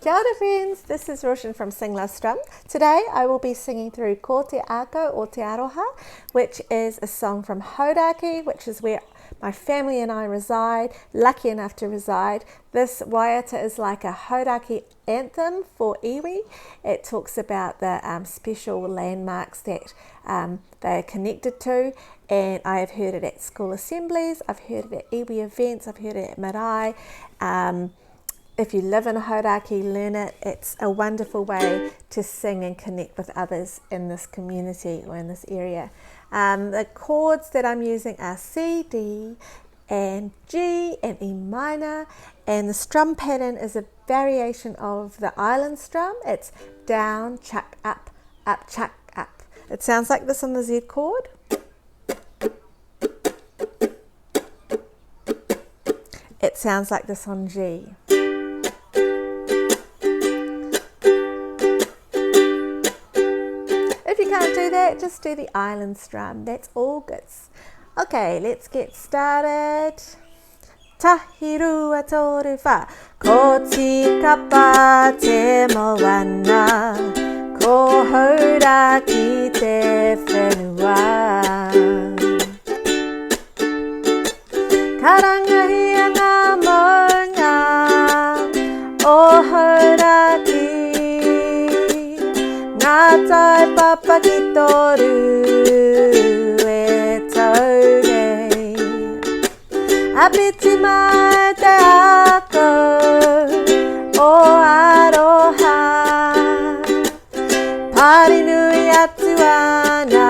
Kia ora friends, this is Roshan from Sing Love Strum. Today I will be singing through Ko Te Ākau o Te Aroha, which is a song from Hauraki, which is where my family and I reside, lucky enough to reside. This waiata is like a Hauraki anthem for iwi. It talks about the um, special landmarks that um, they are connected to, and I have heard it at school assemblies, I've heard it at iwi events, I've heard it at marae. Um, if you live in Hauraki, learn it. It's a wonderful way to sing and connect with others in this community or in this area. Um, the chords that I'm using are C, D, and G and E minor, and the strum pattern is a variation of the island strum. It's down, chuck, up, up, chuck, up. It sounds like this on the Z chord. It sounds like this on G. If you can't do that, just do the island strum. That's all good. Okay, let's get started. Tahirua toru wha. Ko Tikapa te moana, ko Hauraki te whenua. Karangahia ngā maunga o Hauraki, ngā tai papa ki toru e tau nei. Apiti mai te ako o aroha, Pari nui atu ana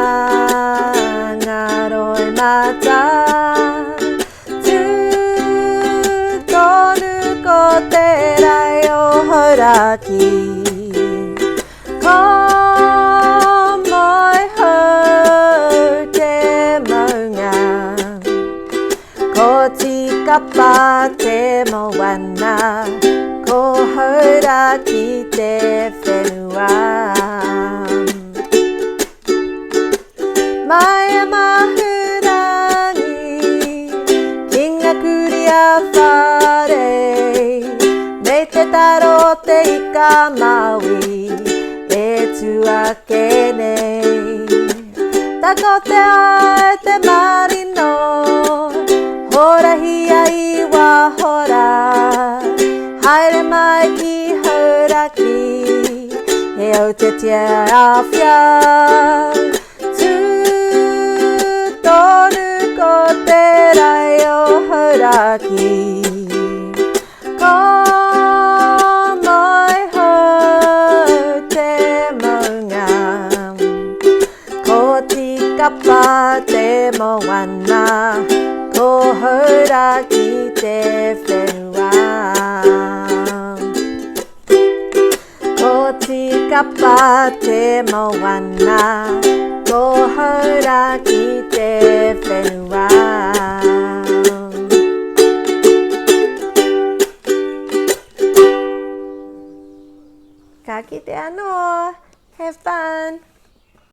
ngā roi mata. Tū tonu ko te rae o Hauraki. Ko Moehau te maunga. Ko Tīkapa te moana, ko Hauraki te whenua. Mai a Mahurangi, ki nga kuri a whare, me te taro o te ika Maui, e tu ake nei. Tako te ai te marino, horahia i wahora, haere mai ki Hauraki, he au te tia awhia. Tū tonu ko te rae o Hauraki. Ko Moehau te maunga. Ko Tīkapa te moana. Ko Hauraki te whenua. Ko Tīkapa te moana. Ko Hauraki te whenua. Ka kite anō! Have fun!